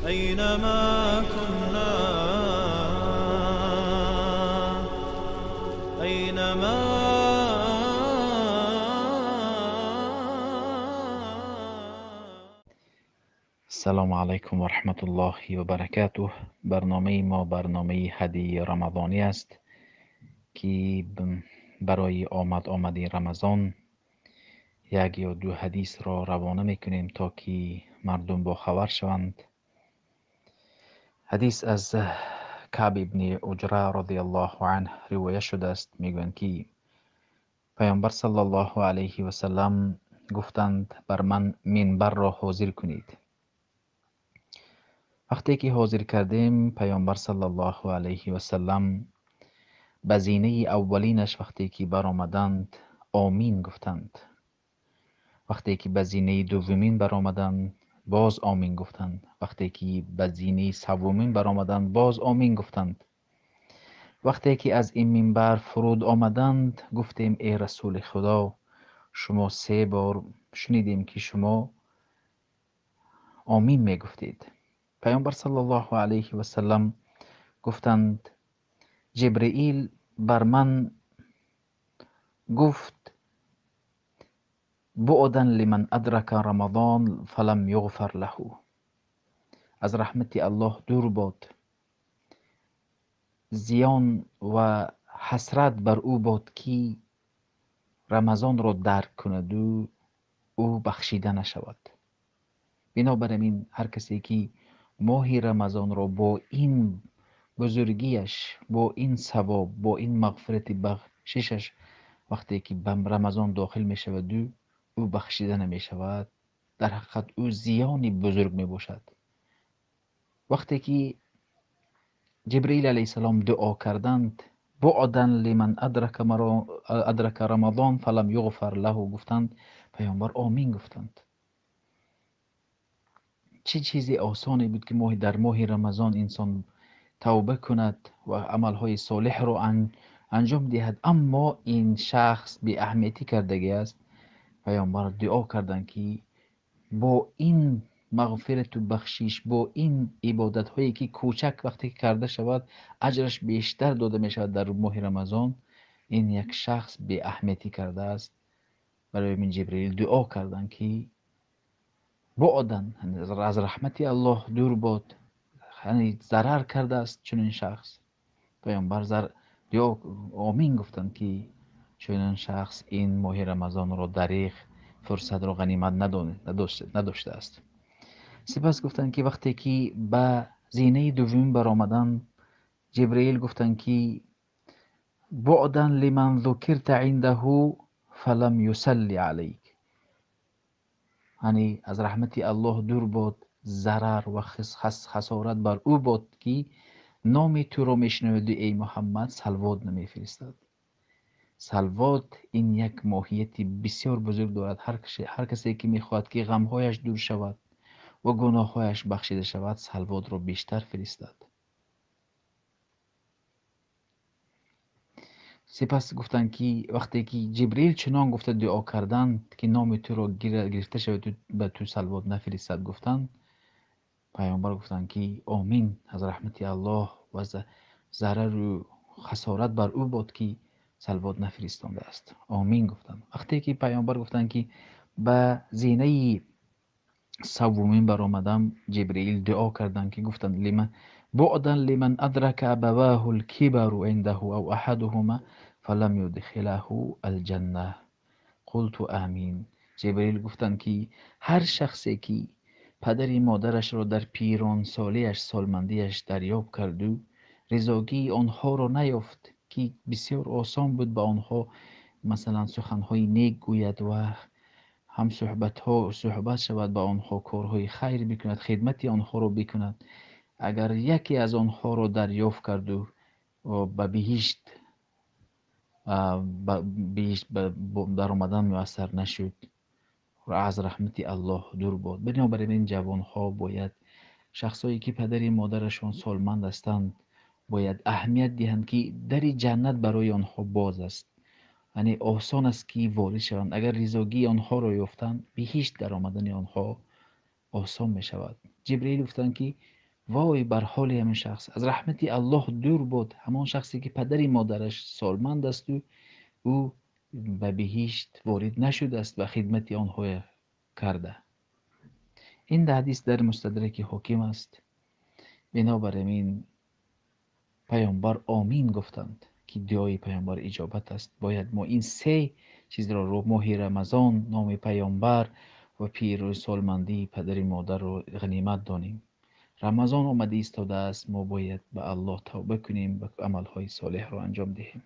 أينما كنا أينما السلام علیکم و رحمت الله و برکاته. برنامه ما برنامه هدیه رمضانی است که برای آمد رمضان یک یا دو حدیث را روانه میکنیم تا که مردم با خبر شوند. حدیث از کعب ابن عجره رضی الله عنه روایت شده است. میگویند که پیامبر صلی الله علیه و سلم گفتند بر من منبر را حاضر کنید. وقتی که حاضر کردیم پیامبر صلی الله علیه و سلم به زینه اولینش وقتی که برآمدند آمین گفتند. وقتی که به زینه دومین برآمدند باز آمین گفتند. وقتی که به زینه سومین برآمدند باز آمین گفتند. وقتی که از این منبر فرود آمدند گفتیم ای رسول خدا، شما 3 بار شنیدیم که شما آمین میگفتید. پیامبر صلی الله علیه و سلم گفتند جبرئیل بر من گفت بعدا لمن ادرک رمضان فلم یغفر له. از رحمت الله دور باد، زیان و حسرت بر او باد که رمضان را درک کند و او بخشیده نشود. بنابراین هر کسی که ماه رمضان را با این بزرگیش، با این ثواب، با این مغفرت بخششش وقتی که به رمضان داخل می شود او بخشیده نمی شود، در حقیقت او زیانی بزرگ می باشد. وقتی که جبرئیل علیه السلام دعا کردند بعدا لمن ادرک رمضان فلم یغفر له گفتند، پیامبر آمین گفتند. چه چیزی آسانی بود که در ماه رمضان انسان توبه کند و عملهای صالح را انجام دهد، اما این شخص بی اهمیتی کردگی است. پیامبر دعا کردند که با این مغفرت و بخشش، با این عبادت هایی که کوچک وقتی کرده شود اجرش بیشتر داده می شود در ماه رمضان، این یک شخص بی اهمیتی کرده است. برای من جبرئیل دعا کردند که بعداً از رحمت الله دور باد، یعنی ضرر کرده است چنین شخص. پیامبر دعا آمین گفتند که چنین شخص این ماه رمضان را دریغ، فرصت را غنیمت نداشته است. سپس گفتند که وقتی که به زینه دوم برآمدند جبرئیل گفتند که بعدا لمن ذکرت عنده فلم یصلی علیک، یعنی از رحمت الله دور باد، ضرر و خسارت بر او باد که نام تو را میشنود ای محمد صلوات نمیفرستد. صلوات این یک ماهیت بسیار بزرگ دارد. هر کسی که میخواهد که غمهایش دور شود و گناههایش بخشیده شود صلوات را بیشتر فرستد. سپس گفتند که وقتی که جبرئیل چنان گفته دعا کردند که نام تو را گرفته شود به تو صلوات نفرستد، گفتند پیامبر گفتند که آمین، از رحمت الله و ضرر و خسارت بر او باد که صلوات نفرستانده است. آمین گفتند. وقتی که پیامبر گفتند که به زینه سومین برآمدم جبرئیل دعا کردند که گفتند لمن بعدا لمن ادرک ابواه الكبر عنده او احدهما فلم يدخله الجنه قلت آمین. جبرئیل گفتند که هر شخصی که پدری مادرش را در پیران سالیش سالمندیش دریاب کرد و رضاگی آنها را نیافت که بسیار آسان بود به آنها مثلا سخنهای نیک گوید و هم صحبت شود با آنها، کارهای خیر بکند، خدمت آنها را بکند، اگر یکی از آنها را دریافت کرد و به بهشت در آمدن میسر نشد، از رحمت الله دور باد. بنابراین این جوانها باید شخصایی که پدری مادرشان سالمند هستند باید اهمیت دهند که در جنت برای آنها باز است، یعنی آسان است که وارد شوند. اگر رضاگی آنها را یافتند بهشت در آمدن آنها آسان می شود. Ҷабраил гуфтанд, ки вой бар ҳоли ҳамин шахс, аз раҳмати Аллоҳ дур буд ҳамон шахсе ки падари модараш солманд аст ва ӯ ба биҳишт ворид нашудааст ва хидмати онҳо карда. Ин ҳадис дар Мустадраки Ҳоким аст. Бинобар ин паёмбар омин гуфтанд, ки дуои паёмбар иҷобат аст. Бояд мо ин се чизро, моҳи Рамазон, номи паёмбар ва пиру солмандии падари модарро ғанимат донем. Рамазон омада истодааст, мо бояд ба Аллоҳ тавба кунем ва амалҳои солеҳро анҷом диҳем.